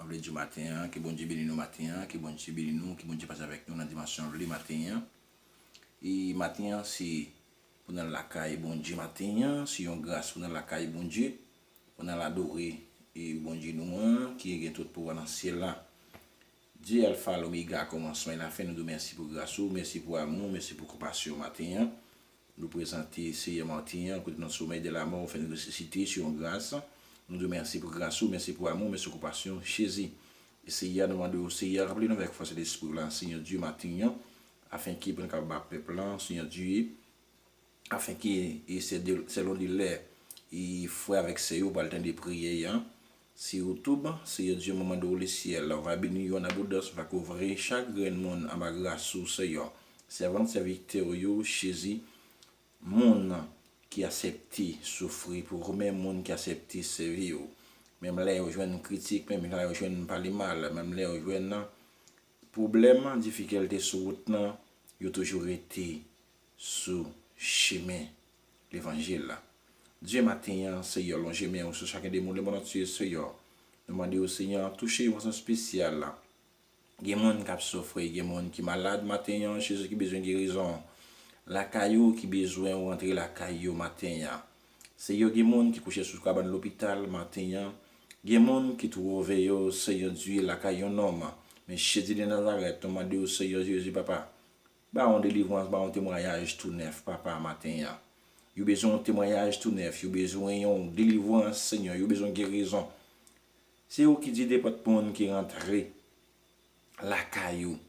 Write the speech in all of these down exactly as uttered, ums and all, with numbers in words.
Mwen vle di maten an, ke Bondye beni nou maten an, ke Bondye beni nou, ke Bondye pase avèk nou nan dimansyon li maten an. E maten an, se pou n al lakay Bondye maten an, se yon gras pou n al lakay Bondye, pou n al adore e Bondye nou an, ki gen tout pouvwa nan syèl la. Dye Alfa, Lomega, kòmansman e lafen, nou di w mèsi pou gras ou, mèsi pou amou, mèsi pou konpasyon maten an. Nou prezante Seyè maten an, kote nan somèy de lamò, ou fè nou resisite, se yon gras. Nou di w mèsi pou gras ou, mèsi pou amou, mèsi pou konpasyon, Jezi. E Seyè, nou mande w, Seyè, ranpli nou avèk fòs Lespri w la, Seyè Dye, maten an, afenke pou nou kapab ba pèp la, Seyè Dye, afenke, e se de, selon de lè, e frè avèk sè yo pral tande priyè a, se YouTube, Seyè Dye, mwen mande w lesyèl la, ou va beni yo an abondans, ou va kouvri chak grenn moun anba gras ou, Seyè. Sèvant, sèvitè w yo, Jezi, moun ki aksepte soufri pou ou, menm moun ki aksepte sèvi w. Menm lè yo jwenn kritik, menm lè yo jwenn pale mal, menm lè yo jwenn pwoblèm, difikilte sou wout nan, yo toujou rete sou chemen levanjil la. Dye, maten an, Seyè, lonje men w sou chaken de moun lemonn antye, Seyè. Nou mande w, Seyè, touche yo fason espesyal la. Gen moun k ap soufri, gen moun ki malad maten an, Jezi, ki bezwen gerizon. Lakay ou ki bezwen ou rantre lakay yo maten an. Seyè, gen moun ki kouche sou kabann lopital maten an. Gen moun ki twouve yo, Seyè Dye, lakay yon nonm. Men Jezi de Nazarèt, nou mande w, Seyè Jezi, papa, ba yon delivrans, ba yon temwayaj tou nèf, papa, maten an. Yo bezwen yon temwayaj tou nèf, yo bezwen yon delivrans, Seyè, yo bezwen gerizon. Se ou ki di nenpòt moun ki rantre lakay ou,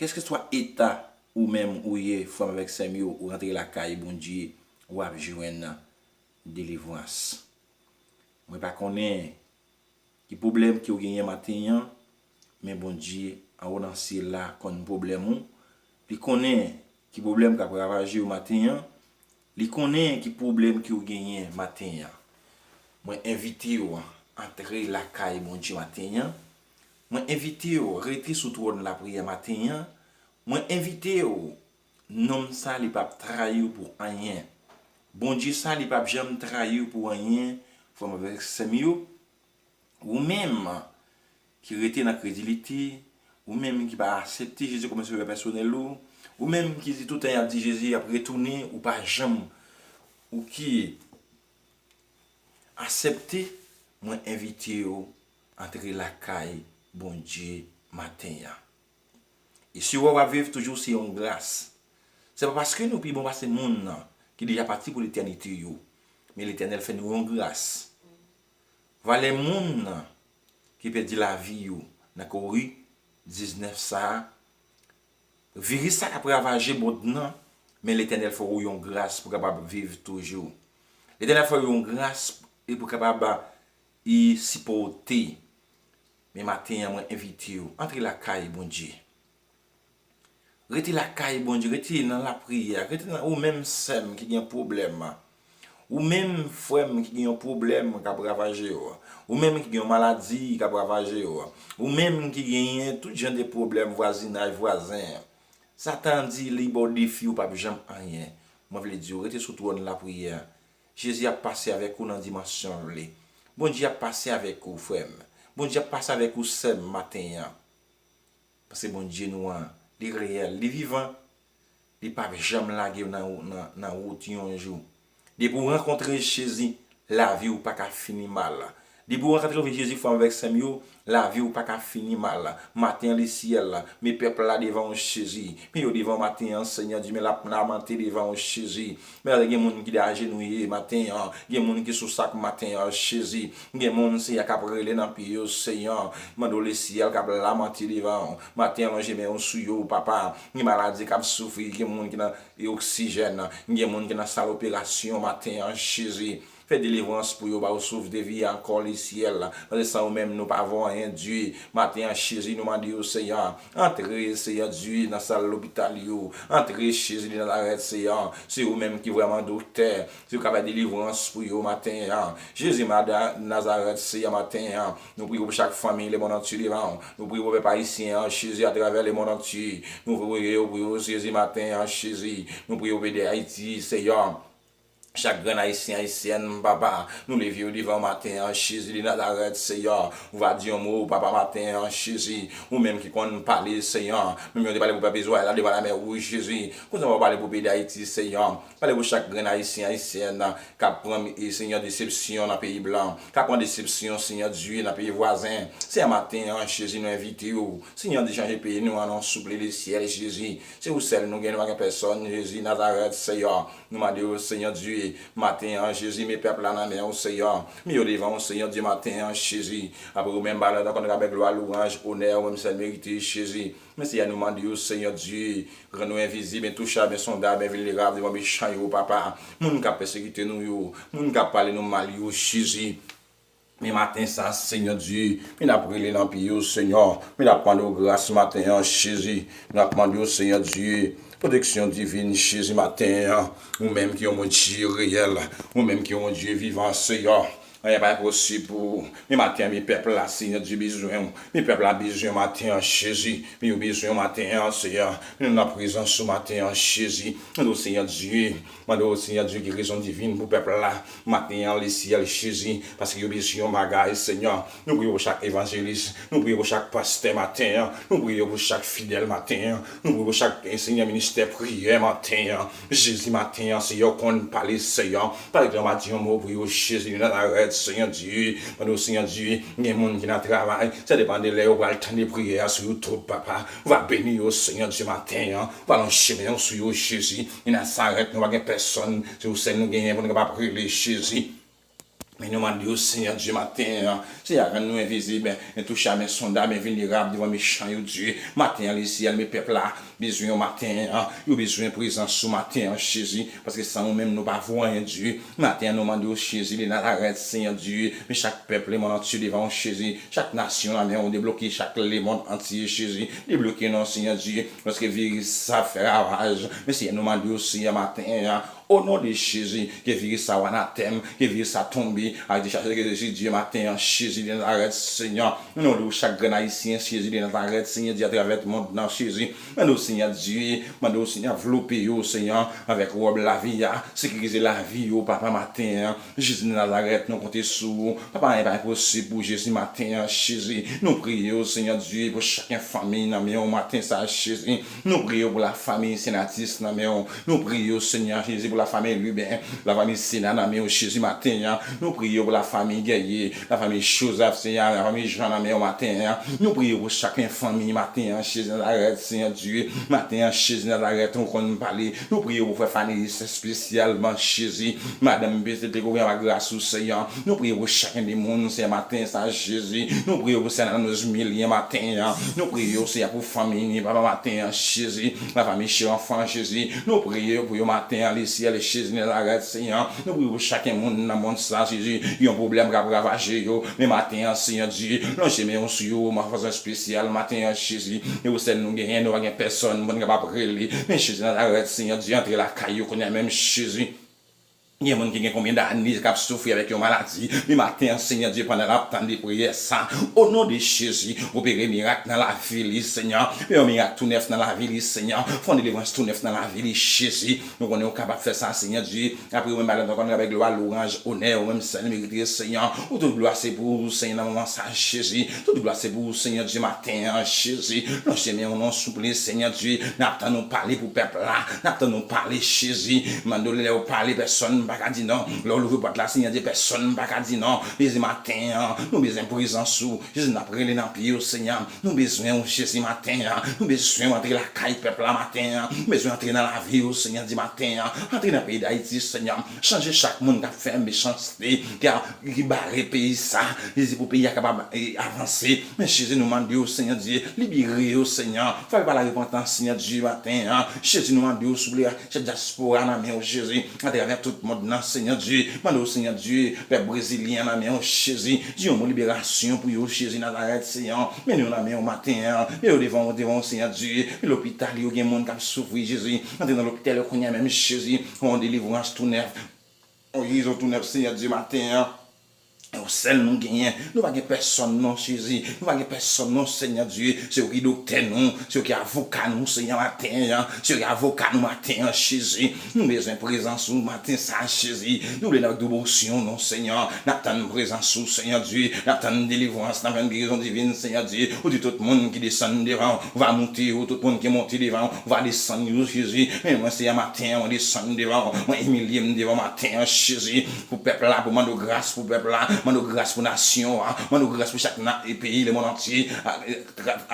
kèlkeswa eta ou menm ou ye, frè m avèk sè m yo, ou rantre lakay Bondye, w ap jwenn delivrans. Mwen pa konnen ki pwoblèm ke w genyen maten an, men Bondye anwo nan syèl la konn pwoblèm ou. Li konnen ki pwoblèm k ap ravaje w maten an. Li konnen ki pwoblèm ke w genyen maten an. Mwen envite w antre lakay Bondye maten an. Mwen envite w rete sou twòn lapriyè maten an. Mwen envite w, nonm sa li p ap trayi w pou anyen. Bondye sa li p ap janm trayi w pou anyen, frè m avèk sè m yo. Ou menm ki rete nan kredilite, ou menm ki pa aksepte Jezi kòm Sovè pèsonèl ou, ou menm ki di toutan y ap di Jezi ap retounen, ou pa janm, ou ki aksepte, mwen envite w antre lakay Bondye maten an. E si w ap viv toujou, se yon gras. Se pa paske nou pi bon pase moun nan ki deja pati pou letènite yo, men Letènèl fè nou yon gras. Valè moun nan ki pèdi lavi yo nan kovid diznèf sa a, viris sa k ap ravaje mond nan, men Letènèl fè w yon gras pou w kapab viv toujou. Letènèl fè w yon gras e pou w kapab, e, sipòte. Men maten an, mwen envite w, antre lakay Bondye. Rete lakay Bondye, rete nan lapriyè, rete nan ou menm sè m ki gen pwoblèm. Ou menm frè m ki gen yon pwoblèm k ap ravaje w. Ou menm ki gen yon maladi k ap ravaje w. Ou menm ki genyen tout jan de pwoblèm vwazinaj, vwazen. Satan di li ba w defi ou p ap janm anyen. Mwen vle di w, rete sou twòn lapriyè. Jezi ap pase avèk ou nan dimansyon li. Bondye ap pase avèk ou, frè m. Bondye ap pase avèk ou, sè m, maten an. Paske Bondye nou an, li reyèl, li vivan. Li p ap janm lage w nan, nan, nan wout yon jou. Depi w rankontre Jezi, lavi w pa ka fini mal. Depi w rankontre Jezi, frè m avèk sè m yo, lavi w pa ka fini mal. Maten an, lesyèl, men pèp la devan w, Jezi. Men yo devan w maten an, Senyè Dye, men l ap lamante devan w, Jezi. Men gen moun ki ajenouye maten an, gen moun ki sou sak maten an, Jezi. Gen moun, Senyè, k ap rele nan pye yo, Senyè. Mande w lesyèl k ap lamante devan w. Maten an, lonje men w sou yo, papa. Gen maladi k ap soufri, gen moun ki nan oksijèn, gen moun ki nan sal operasyon maten an, Jezi. Fè delivrans pou yo, ba yo souf de vi ankò, lesyèl. Paske san ou menm, nou pa vo anyen, Dye. Maten an, Jezi, nou mande w, Senyè, antre, Senyè Dye, nan sal lopital yo. Antre, Jezi de Nazarèt, Senyè. Se ou menm ki vrèman doktè. Se ou k ap bay delivrans pou yo maten an. Jezi, madan Nazarèt, Senyè, maten an. Nou priye pou chak fanmi lemonn antye devan w. Nou priye pou pèp ayisyen an, Jezi, atravè lemonn antye. Nou priye pou yo, Jezi, maten an, Jezi. Nou priye pou peyi Dayiti, Senyè. Chak grenn Ayisyen, Ayisyèn, papa, nou leve yo devan w maten an, Jezi de Nazarèt, Seyè. Ou va di yon mo, papa, maten an, Jezi. Ou menm ki konn pale, Seyè. Menm jan w te pale pou pèp Izrayèl la devan lanmè wouj, Jezi. Kounye a w ap pale pou peyi Dayiti, Seyè. Pale pou chak grenn Ayisyen, Ayisyèn k ap pran, e, Seyè, desepsyon nan peyi blan, k ap pran desepsyon, Seyè Dye, nan peyi vwazen. Seyè, maten an, Jezi, nou envite w. Seyè Dye, chanje peyi nou an, non souple lesyèl, Jezi. Se ou sèl nou gen, nou pa gen pèsòn, Jezi Nazarèt, Seyè. Nou mande w, Seyè Dye, maten an, Jezi, men pèp la nan men w, Seyè. Men yo devan w, Seyè Dye, maten an, Jezi. Apre ou menm, ba lòt ankò, nou ka bay glwa, lwanj, onè, ou menm sèl merite, Jezi. Men Seyè, nou mande w, Seyè Dye, rann nou envizib, entouchab, ensondab, envilnerab devan mechan yo, papa. Moun k ap pèsekite nou yo, moun k ap pale nou mal yo, Jezi. Men maten sa, Seyè Dye, men n ap rele nan pye w, Seyè. Men n ap mande w gras maten an, Jezi. N ap mande w, Seyè Dye, pwoteksyon divin, Jezi, maten an. Ou menm ki yon Bondye reyèl, ou menm ki yon Bondye vivan, Seyè. Anyen pa enposib pou ou. Men maten an, men pèp la, Seyè Dye, bezwen w. Men pèp la bezwen w maten an, Jezi. Men yo bezwen w maten an, Seyè. Men nou nan prezans ou maten an, Jezi. Mande w, Seyè Dye. Mande w, Seyè Dye, gen rezon divin pou pèp la. Maten an, lesyèl, Jezi. Paske yo bezwen yon bagay, Seyè. Nou priye pou chak evanjelis. Nou priye pou chak pastè maten an. Nou priye pou chak fidèl maten an. Nou priye pou chak, eh, Seyè, ministè priyè maten an. Jezi, maten an, Seyè, w konn pale, Seyè. Pale, Seyè, pa di yon mo pou yo, Jezi de Nazarèt, Seyè Dye. Mande w, Seyè Dye, gen moun ki nan travay. Sa depann de lè yo pral tande priyè a sou YouTube, papa. Ou va beni yo, Seyè Dye, maten an. Ou va lonje men w sou yo, Jezi. Ni Nazarèt, nou pa gen pèsòn. Se ou sèl nou genyen pou nou kapab rele, Jezi. Men nou mande w, Seyè Dye, maten an, Seyè, rann nou envizib, entouchab, ensondab, envilnerab devan mechan yo, Dye. Maten an, lesyèl, men pèp la bezwen w maten an. Yo bezwen prezans ou maten an, Jezi. Paske san ou menm, nou pa vo anyen, Dye. Maten an, nou mande w, Jezi de Nazarèt, Seyè Dye. Men chak pèp lemonn antye devan w, Jezi. Chak nasyon nan men w, debloke chak lemonn antye, Jezi. Debloke non, Seyè Dye. Paske viris sa ap fè ravaj. Men Seyè, nou mande w, Seyè, maten an, o non de Jezi, ke viris sa w anatèm, ke viris sa tonbe, ak dechaje ke Jezi Dye maten an, Jezi de Nazarèt, Seyè. Nou mande w chak grenn Ayisyen, Jezi de Nazarèt, Seyè Dye, atravè mond nan, Jezi. Mande w, Seyè Dye, mande w, Seyè, anvlope yo, Seyè, avèk wòb lavi a, sekirize lavi yo, papa, maten an. Jezi de Nazarèt, nou konte sou ou. Papa, anyen pa enposib pou Jezi maten an, Jezi. Nou priye w, Seyè Dye, pou chak fanmi nan men w maten sa, Jezi. Nou priye w pou lafanmi Senatus nan men w. Nou priye w, Seyè Jezi, pou lafanmi Lubin, lafanmi Sena nan men w, Jezi, maten an. Nou priye w pou lafanmi Guerrier, lafanmi Joseph, Seyè, lafanmi Jean nan men w maten an. Nou priye w pou chak fanmi maten an, Jezi Nazarèt, Seyè Dye. Maten an, Jezi Nazarèt, ou konn pale. Nou priye w pou frè Fanny espesyalman, Jezi. Madanm P C T, kouvri anba gras ou, Seyè. Nou priye pou chak de moun, Seyè, maten sa, Jezi. Nou priye pou sè Nannoz Milien maten an. Nou priye w, Seyè, pou fanmi ni, papa, maten an, Jezi. Lafanmi Cheri Anfan, Jezi. Nou priye pou yo maten an, lesyèl, Jezi Nazarèt, Seyè. Nou priye pou chak moun nan mond sa, Jezi. Yon pwoblèm k ap ravaje yo. Men maten an, Seyè Dye, lonje men w sou yo, yon fason espesyal, maten an, Jezi. E ou sèl nou genyen, nou pa gen pèsòn pou n kapab rele. Men Jezi Nazarèt, Seyè Dye, antre lakay yo kounye a menm, Jezi. Gen moun ki gen konbyen dane k ap soufri avèk yon maladi. Men maten an, Seyè Dye, pandan l ap tande priyè sa, o non de Jezi, opere mirak nan lavi li, Seyè. Fè yon mirak tou nèf nan lavi li, Seyè. Fè yon delivrans tou nèf nan lavi li, Jezi. Nou konnen ou kapab fè sa, Seyè Dye. Apre ou menm, ba lòt ankò, nou ka bay glwa, lwanj, onè, ou menm sèl merite, Seyè. Ou tout glwa se pou ou, Seyè, nan moman sa, Jezi. Tout glwa se pou ou, Seyè Dye, maten an, Jezi. Lonje men w non souple, Seyè Dye. N ap tann ou pale pou pèp la. N ap tann ou pale, Jezi. Mande w lè ou pale, pèsonn pa ka di non. Lè ou louvri pòt la, Seyè Dye, pèsonn pa ka di non. Jezi, maten an, nou bezwen prezans ou. Jezi, n ap rele nan pye w, Seyè. Nou bezwen w, Jezi, maten an. Nou bezwen w antre lakay pèp la maten an. Nou bezwen antre nan lavi yo, Seyè, di maten an. Antre nan peyi Dayiti, Seyè. Chanje chak moun k ap fè mechanste, ki a, ki bare peyi sa. Jezi, pou peyi a kapab, e, avanse. Men Jezi, nou mande w, Seyè Dye, libere yo, Seyè. Fè yo pa larepantans, Seyè Dye, maten an. Jezi, nou mande w, souple, chèf dyaspora nan men w, Jezi. Atravè tout mond nan, Seyè Dye. Mande w, Seyè Dye, pèp brezilyen nan men w, Jezi. Di yon mo liberasyon pou yo, Jezi Nazarèt, Seyè. Mennen yo nan men w maten an. Men yo devan w, devan w, Seyè Dye. Men lopital yo gen moun k ap soufri, Jezi. Antre nan lopital yo kounye a menm, Jezi. Fè yon delivrans tou nèf. Yon rezon tou nèf, Seyè Dye, maten an. Ou sèl nou genyen. Nou pa gen pèsonn non, Jezi. Nou pa gen pèsonn non, Senyè Dye. Se ou ki doktè nou, se ou ki avoka nou, Senyè, maten an. Se ou ki avoka nou maten an, Jezi. Nou bezwen prezans ou maten sa, Jezi. Nou vle nan devosyon non, Senyè. N ap tann prezans ou, Senyè Dye. N ap tann delivrans, n ap tann gerizon divin, Senyè Dye. Ou di tout moun ki desann devan ou va monte yo, tout moun ki monte devan ou va desann yo, Jezi. Men mwen, Senyè, maten an, mwen desann devan ou. Mwen imilye m devan ou maten an, Jezi. Pou pèp la, pou mande w gras pou pèp la, mande w gras pou nasyon an, mande w gras pou chak na-, peyi lemonn antye, a,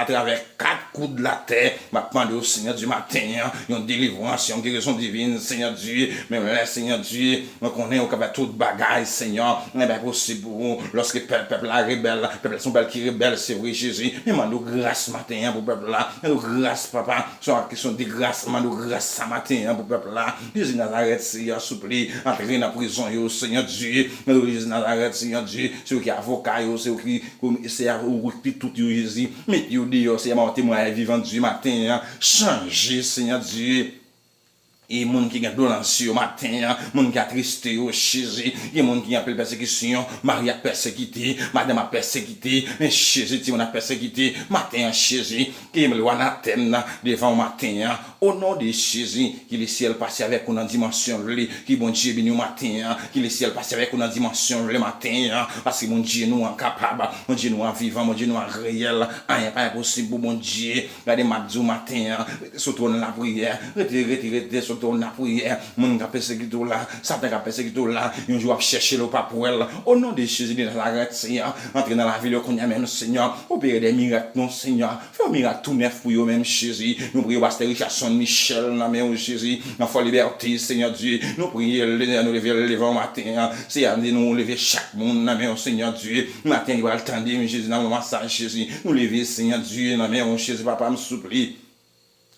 atravè kat kou de latè. M ap mande w, Senyè Dye, maten an, yon delivrans, yon gerizon divin, Senyè Dye. Menm lè, Senyè Dye, mwen konnen ou ka fè tout bagay, Senyè. Anyen pa posib pou ou. Lòske pèp, pèp la rebèl, pèp la se yon pèp ki rebèl, se vre, Jezi. Men mande w gras maten an pou pèp la. Mande w gras, papa. Se yon kesyon de gras, mande w gras sa maten an pou pèp la. Jezi Nazarèt, Senyè, souple, antre nan prizon yo, Senyè Dye. Nan non Jezi Nazarèt, Senyè Dye, se ou ki avoka yo, se ou ki komisè a, ou ki tout yo, Jezi. Mete yo deyò, Senyè, ban yon temwayaj vivan, Dye, maten an. Chanje, Senyè Dye. E moun ki gen dolans yo maten an, moun ki atriste yo, Jezi. Gen moun ki gen anpil pèsekisyon, mari ap pèsekite, madanm ap pèsekite, men Jezi, timoun ap pèsekite, maten an, Jezi. Ki lwa anatèm nan devan w maten an. O non de Jezi, ki lesyèl pase avèk ou nan dimansyon li, ki Bondye beni w maten an, ki lesyèl pase avèk ou nan dimansyon li maten an, paske Bondye nou an kapab, Bondye nou an vivan, Bondye nou an reyèl, anyen pa enposib pou Bondye. Gade m ap di w maten an, rete sou twòn lapriyè, rete, rete, rete sou twòn lapriyè, moun k ap pèsekite w la, Satan k ap pèsekite w la, yon jou w ap chèche l, ou p ap wè l. O non de Jezi de Nazarèt, Senyè, antre nan lavi l yo kounye a menm, Senyè, opere de mirak non, Senyè, fè yon mirak tou nèf pou yo menm, Jezi. Nou priye w, pastè Richardson Michel, nan men w, Jezi, nan Fò Libète, Senyè Dye. Nou priye l, nou leve l devan w maten an. Senyè, nou leve chak moun nan men w, Senyè Dye. Maten, yo pral tande m, Jezi, nan moman sa, Jezi. Nou leve, Senyè Dye, nan men w, Jezi, papa m, souple.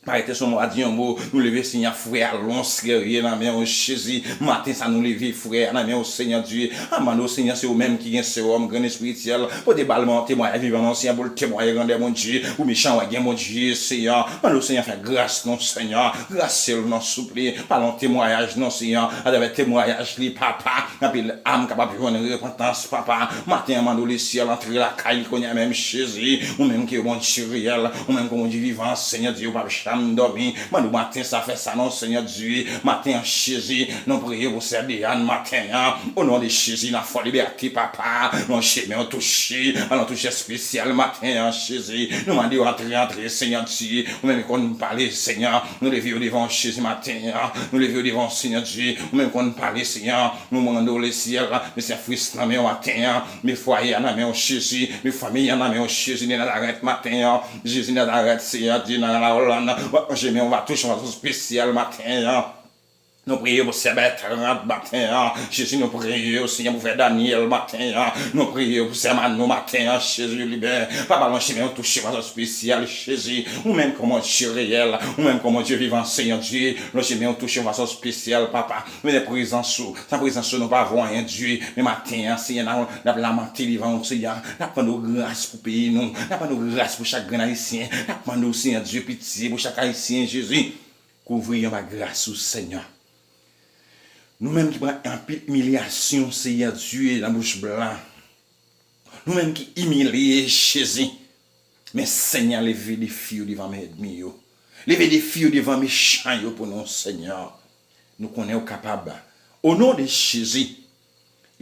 Pa rete sou mwa di yon mo, nou leve, Senyè, frè Alons Guerrier nan men w, Jezi. Maten sa, nou leve, frè a nan men w, Senyè Dye. Amande w, Senyè, se ou menm ki gen sewòm grenn espirityèl. Pote ba l yon temwayaj vivan non, Senyè, pou l temwaye grandè Bondye. Pou mechan wè gen Bondye, Senyè. Mande w, Senyè, fè gras non, Senyè. Grasye l non, souple. Pa l yon temwayaj non, Senyè. Atravè temwayaj li, papa. Anpil am kapab jwenn repantans, papa. Maten an, mande w lesyèl antre lakay li kounye a menm, Jezi. Ou menm ki Bondye reyèl, ou menm ki Bondye vivan, Senyè Dye, ou p ap janm dòmi. Mande w maten sa, fè sa non, Senyè Dye. Maten an, Jezi, nou priye pou sè Deyane maten an. O non de Jezi, nan Fò Libète, papa. Lonje men w touche, ba l yon touch espesyal maten an, Jezi. Nou mande w antre, antre, Senyè Dye. Ou menm ki konn pale, Senyè. Nou leve yo devan w, Jezi, maten an. Nou leve yo devan w, Senyè Dye. Ou menm konn pale, Senyè. Nou mande w lesyèl, mesye Fris nan men w maten an. Met fwaye a nan men w, Jezi. Met fanmi an nan men w, Jezi de Nazarèt, maten an. Jezi Nazarèt, Senyè Dye, nan Lawolann. W ap lonje men w, w ap touche yon fason espesyal maten an. Nou priye pou sè Bertrand maten an. Jezi, nou priye w, Senyè, pou frè Daniel maten an. Nou priye w pou sè Mano maten an. Jezi, libè. Papa, lonje men w, touche fason espesyal, Jezi. Ou menm ki Bondye reyèl, ou menm ki Bondye vivan, Senyè Dye. Lonje men w, touche fason espesyal, papa. Mennen prezans ou. San prezans ou, nou pa vo anyen, Dye. Men maten an, Senyè, n ap, n ap lamante devan w, Senyè. N ap mande w gras pou peyi nou. N ap mande w gras pou chak grenn Ayisyen. N ap mande w, Senyè Dye, pitye pou chak Ayisyen, Jezi. Kouvri yo pa gras ou, Senyè. Nou menm ki pran anpil imilyasyon, Senyè Dye, nan bouch blan. Nou menm ki imilye, Jezi. Men Senyè, leve defi yo devan men ènmi yo. Leve defi yo devan mechan yo pou nou, Senyè. Nou konnen ou kapab. O non de Jezi,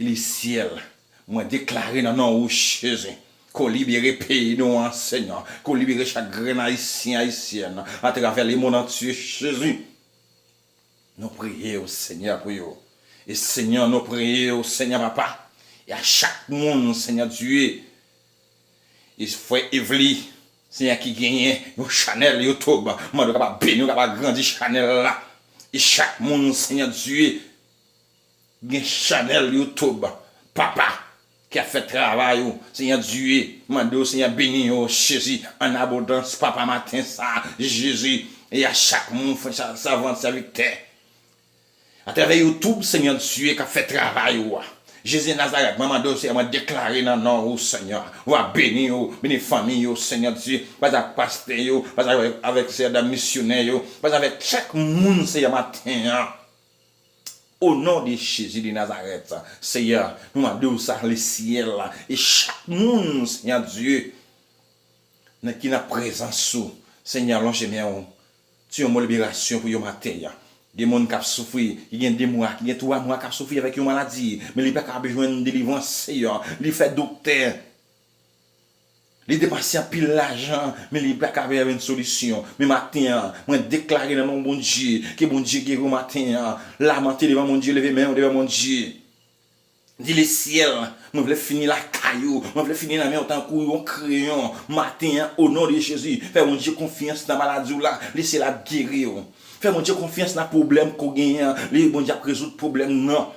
lesyèl, mwen deklare nan non ou, Jezi, ke w libere peyi nou an, Senyè, ke w libere chak grenn Ayisyen, Ayisyèn, atravè lemonn antye, Jezi. Nou priye w, Senyè, pou yo. E Senyè, nou priye w, Senyè, papa. E a chak moun, Senyè Dye, e frè Evely, Senyè, ki genyen yon chanèl YouTube, mande w kapab beni, w kapab agrandi chanèl la. E chak moun, Senyè Dye, gen chanèl YouTube, papa, ki ap fè travay ou, Senyè Dye, mande w, Senyè, beni yo, Jezi, an abondans, papa, maten sa, Jezi, e a chak moun, frè, sa, sèvant, sèvitè, atravè YouTube, Senyè Dye, k ap fè travay ou a. Jezi Nazarèt, mwen mande w, Senyè, mwen deklare nan non ou, Senyè, w a beni yo, beni fanmi yo, Senyè Dye, pa avèk pastè yo, pa avèk, avèk, Senyè, dam misyonè yo, pa avèk chak moun, Senyè, maten an. O non de Jezi de Nazarèt, Seyè, nou mande w sa, Lesyèl, e chak moun, Seyè Dye, nan ki nan prezans ou, Seyè, lonje men w, ti yon mo liberasyon pou yo maten an. Gen moun k ap soufri, ki gen de mwa, ki gen twa mwa k ap soufri avèk yon maladi, men li pa ka jwenn delivrans, Seyè, li fè doktè. Li depanse anpil lajan, men li pa ka jwenn solisyon. Men maten an, mwen deklare nan non Bondye, ke Bondye geri w maten an. Lamante devan Bondye, leve men w devan Bondye. Di Lesyèl, mwen vle fini lakay ou, mwen vle fini nan men w tankou yon kreyon. Maten an, o non de Jezi, fè Bondye konfyans nan maladi w la, Lesyèl ap geri w. Fè Bondye konfyans nan pwoblèm ke w genyen an, li Bondye ap rezoud pwoblèm nan.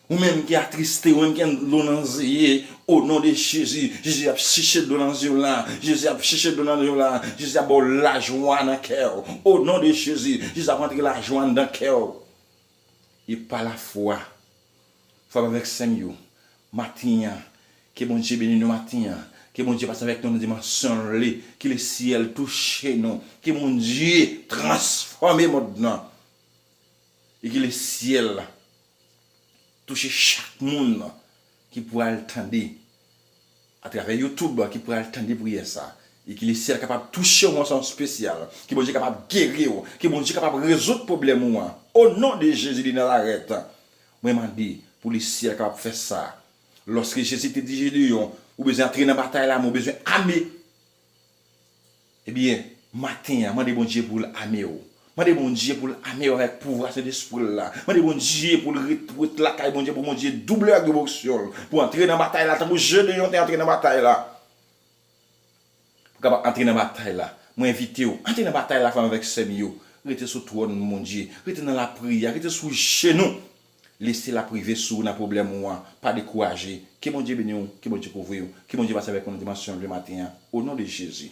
Ou menm ki atriste, ou menm ki gen dlo nan zye, o non de Jezi, Jezi ap chèche dlo nan zye w la, Jezi ap chèche dlo nan zye w la, Jezi ap ba w lajwa nan kè w. O non de Jezi, Jezi ap rantre lajwa anndan kè w. E pa lafwa, frè m avèk sè m yo, maten an, ke Bondye beni nou maten an, ke Bondye pase avèk nou nan dimansyon li, ke Lesyèl touche nou, ke Bondye transfòme mond nan, e ke Lesyèl touche chak moun ki pral tande atravè YouTube, ki pral tande priyè sa, e ke Lesyèl kapab touche w yon fason espesyal, ke Bondye kapab geri w, ke Bondye kapab rezoud pwoblèm ou an. O non de Jezi de Nazarèt, mwen mande pou Lesyèl kapab fè sa. Lòske Jezi te di Jedeyon, ou bezwen antre nan batay la, men ou bezwen ame. Ebyen, maten an, mande Bondye pou l ame w. Mande Bondye pou l ame w avèk pouvwa Sentespri l la. Mande Bondye pou l ret, ret lakay Bondye, pou Bondye double ak devoksyon l, pou antre nan batay la, tankou Jedeyon te antre nan batay la. Pou kapab antre nan batay la, mwen envite w, antre nan batay la, frè m avèk sè m yo. Rete sou twòn Bondye, rete nan lapriyè, rete sou jenou. Lesyèl ap rive sou ou nan pwoblèm ou an. Pa dekouraje. Ke Bondye beni w, ke Bondye kouvri w, ke Bondye pase avèk ou nan dimansyon lè maten an. O non de Jezi.